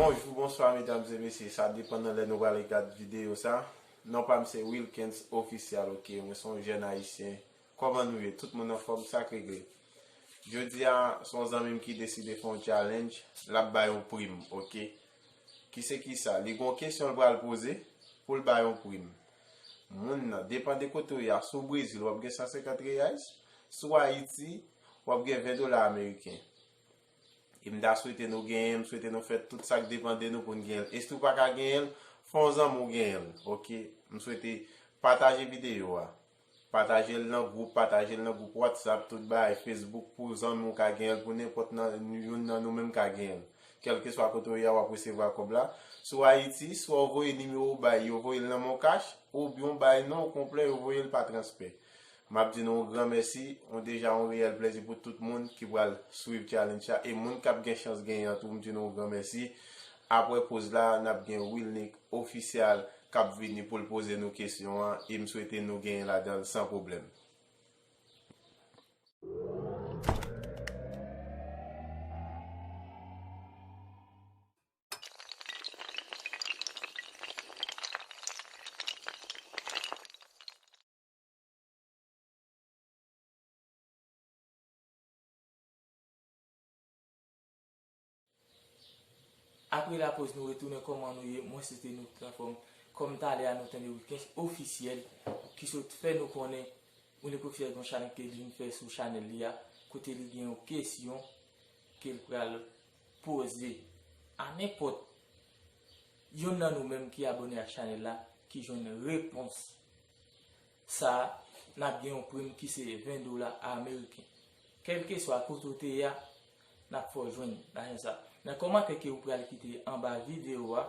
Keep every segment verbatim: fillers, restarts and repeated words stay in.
Bonjou, bonswa, medam e mesye. Sa depann nan lè nou prale gad videyo sa. Non pa m se Wilkens Official, ok? Mwen se yon jèn ayisyen. Kòman nou ye? Tout moun anfòm, sa k regle? Jodi a, se yon zanmi m ki deside fè yon challenge, l ap bay yon prim, ok? Ki se kisa? Li gen yon kesyon l pral poze pou l bay yon prim. Moun nan, depann de kote w ye a, si w Brezil, w ap gen san senkant reais, si w Ayiti, w ap gen ven dola ameriken. E m ta swete nou genyen, m swete nou fè tout sa k depann de nou pou n genyen l. E si w pa ka genyen l, fè yon zanmi w genyen l, ok? M swete pataje videyo a. Pataje l nan gwoup, pataje l nan gwoup WhatsApp, tout bagay, Facebook pou zanmi w ka genyen l, pou nenpòt nan, youn nan nou menm ka genyen l. Kèlkeswa kote w ye a, w ap resevwa kòb la. Si w Ayiti, swa w voye nimewo w bay yo, voye l nan Moncash, oubyen w bay non w konplè, yo voye l pa transfè. M ap di nou yon gran mèsi, yon deja yon reyèl plèzi pou tout moun ki pral swiv challenge sa, e moun k ap gen chans genyen an tou, m di nou yon gran mèsi. Apre poz la, n ap gen Wilnick Official k ap vini pou l poze nou kesyon an, e m swete nou genyen ladan l san pwoblèm. Apre lapoz, nou retounen. Kòman nou ye? Mwen swete nou tout anfòm. Kòm talè a, nou tande Wilkens Official ki sot fè nou konnen Wilkens Official gen yon challenge ke li vin fè sou chanèl li a, kote li gen yon kesyon ke l pral poze a nenpòt youn nan nou menm ki abòne ak chanèl la, ki jwenn repons sa a, n ap gen yon prim ki se ven dola ameriken. Kèlkeswa kote w te ye a, n ap fè w jwenn lajan sa a. Nan kòmantè ke ou pral kite anba videyo a,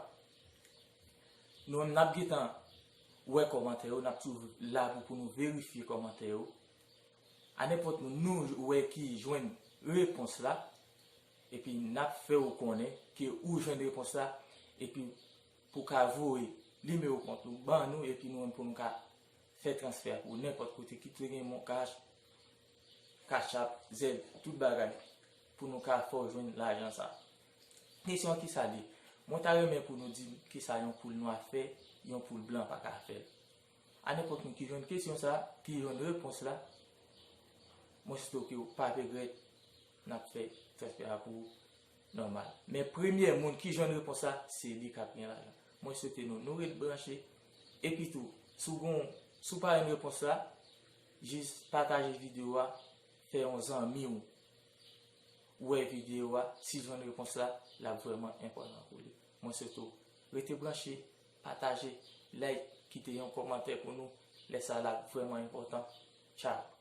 nou menm n ap gentan wè kòmantè yo, n ap toujou la pou, pou nou verifye kòmantè yo. A nenpòt moun nou wè ki jwenn repons la, epi n ap fè w konnen ke ou jwenn repons la, epi pou ka voye nimewo kont ou ban nou, epi nou menm pou nou ka fè transfè a pou nenpòt kote, kit li gen Moncash, Cash App, Zelle, tout bagay, pou nou ka fè w jwenn lajan sa. Kesyon an, kisa l ye? Mwen ta renmen pou nou di m kisa yon poul nwa fè, yon poul blan pa ka fè l. A nenpòt moun ki jwenn kesyon sa, ki jwenn repons la, mwen swete w ke w pa regrèt, n ap fè transfè a pou ou nòmal. Men premye moun ki jwenn repons la, se li k ap gen lajan. Mwen swete nou, nou ret branche. Epi tou, si w gon, si w pa jwenn repons la, jis pataje videyo a, fè yon zanmi w wè videyo a, si l jwenn repons la, l ap vrèman enpòtan pou li. Mwen swete w rete branche, pataje, like, kite yon kòmantè pou nou. Lè sa la vrèman enpòtan. Tchao.